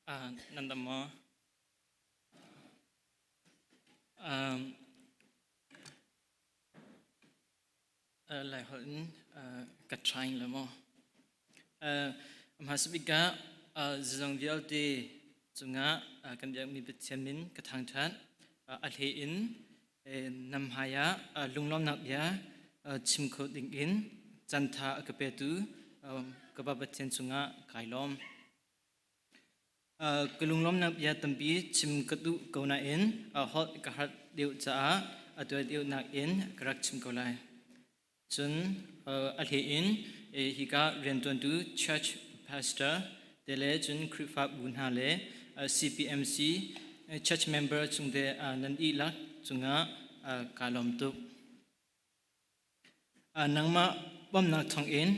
Nan dam maw? Laiholh in ka trying le maw? Hmasa bik ah zizong vialte cungah kan biakmi Pathian min ka thangṭhat. A hlei in nam hmai ah lunglawmnak bia chim kho ding in cantha a ka petu ka Pa Pathian cungah kai lawm. Ka lunglawmnak bia tampi chim ka duh ko nain holh ka harh deuh caah a tuai deuhnak in ka rak chim ko lai. Cun a hlei in hika rianṭuantu church pastor te le cun Khrihfabu hna le CPMC church member chungte nan dihlak cungah kaa lawm tuk. Nangmah bawmhnak thawngin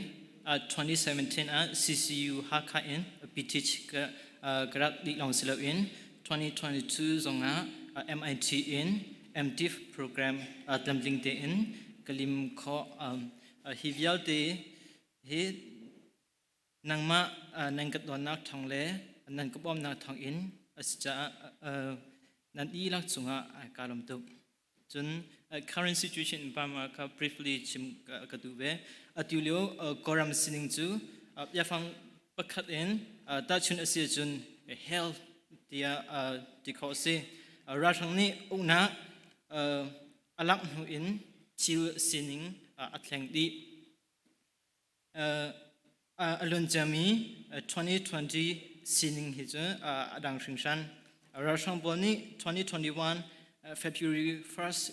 2017 ah CCU Hakha in PTH ka rak dih lawng si loin 2022 zongah MIT in MTIF program tlamtling tein ka lim khawh. Hi vialte hi nangmah nan ka dawtnak thawng le nan ka bawmhnak thawngin a si caah nan dihlak cungah kaa lawm tuk. Cun current situation in Burma kha briefly chim ka duh ve. Atu lio Kawlram sining cu biafang pakhat in tahchun a si ahcun hell tiah ti khawh a si. Ralhrang nih uknak a lak hnu in thil sining a thleng dih. A luanciami 2020 sining hi cu a dang hringhran. Ralhrang pawl nih 2021 February 1st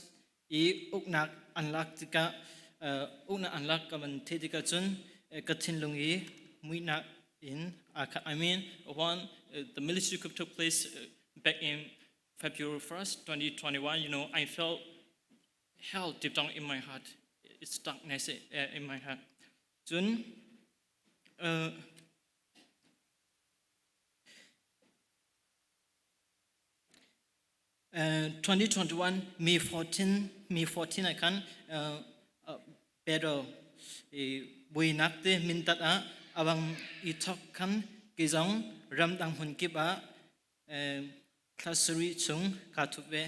i uknak an lak tikah uknak an lak ka van theih tikah cun ka thinlung i muihnak in I mean when the military coup took place back in February 1st 2021 I felt hell deep down in my heart. It's darkness in my heart. Cun 2021 May 14 May 14 ah khan Pedro buinak te mintat ah awang i thok khan ki zong ramdang hmun kip ah thla sarih chung kaa thup ve.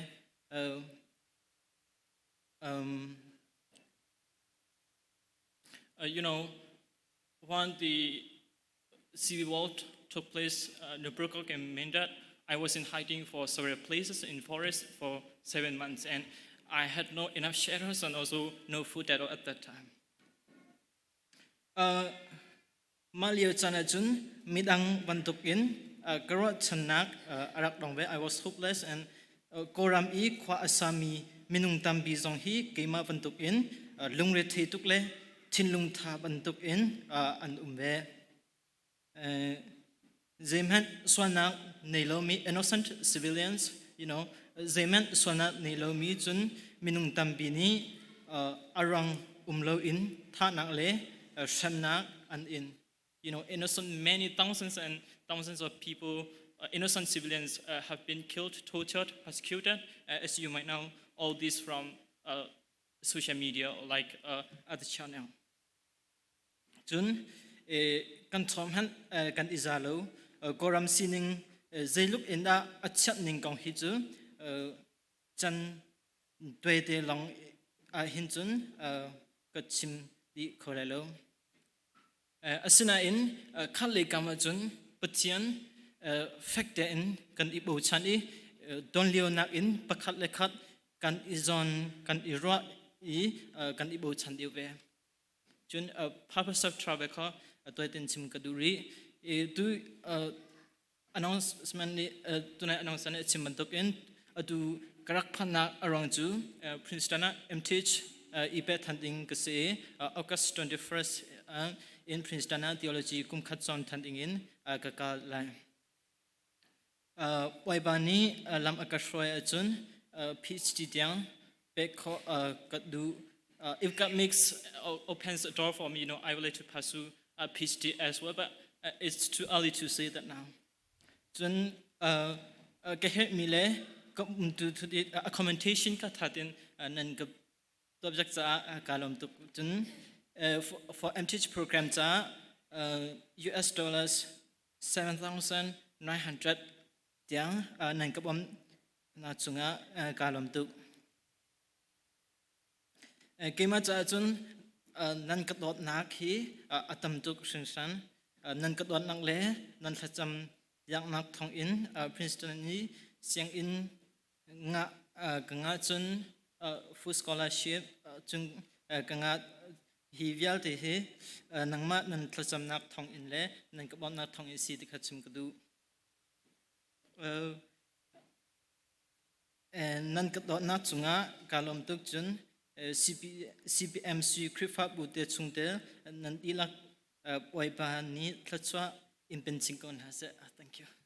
When the civil war took place, Nubruko and Mindat, I was in hiding for several places in forest for 7 months, and I had no enough shelters and also no food at all at that time. Mah lio caan ahcun midang bantukin ka ruahchannak a rak dong ve. I was hopeless and Kawlram i khua a sami minung tampi zong hi keimah bantukin lungrethei tuk le thinlung tha bantukin an um ve. Zeihmanh sualnak nei lomi innocent civilians, zeihmanh sualnak nei lomi cun minung tampi nih a ruang um loin thahnak le hremnak an in. Innocent many thousands and thousands of people, innocent civilians have been killed, tortured, persecuted, as you might know, all this from social media or like other channel. Cun kan thawng hmanh kan i za lo. Kawlram sining zeiluk in dah a chiat ning kong hi cu can tuaite lawng ah hin cun ka chim dih kho lai lo. Asinain khat lei kam ahcun Pathian fek tein kan i bochan i donlionak in pakhat le khat kan i zawn kan i ruah i kan i bochan deuh ve. Cun purpose of travel kha tuaitin chim ka duh rih. I tu announcement nih tunai announcement nih a chim bantukin atu ka rak phannak a ruang cu Princeton ah MTH i peh than ding ka si i August 21st in Princeton ah theology kum khat cawn than ding in ka kal lai. Bawipa nih lam a ka hruai ahcun PhD tiang pek khawh ka duh. If God makes opens a door for me, I would like to pursue a PhD as well, but it's too early to say that now. Cun ka herhmi le ka umtu accommodation ka thatin nan ka tuahpiak caah kaa lawm tuk. Cun for MTH program caah US dollars 7,900. 900 tiang nan ka bawmh na cungah kaa lawm tuk. Keimah caah cun nan ka dawtnak hi a tam tuk hringhran. Nan ka dawtnak le nan thlacam piaknak thawngin Princeton i sianginn ngah ka ngah cun full scholarship cung ka ngah hi vialte hi nangmah nan thlacamnak thawngin le nan ka bawmhnak thawngin si ti kha chim ka duh. Nan ka dawtnak cungah kaa lawm tuk cun CPMC Khrihfabu te chungtel nan dihlak Bawipa nih thluachuah in pen chin ko hna seh. Thank you.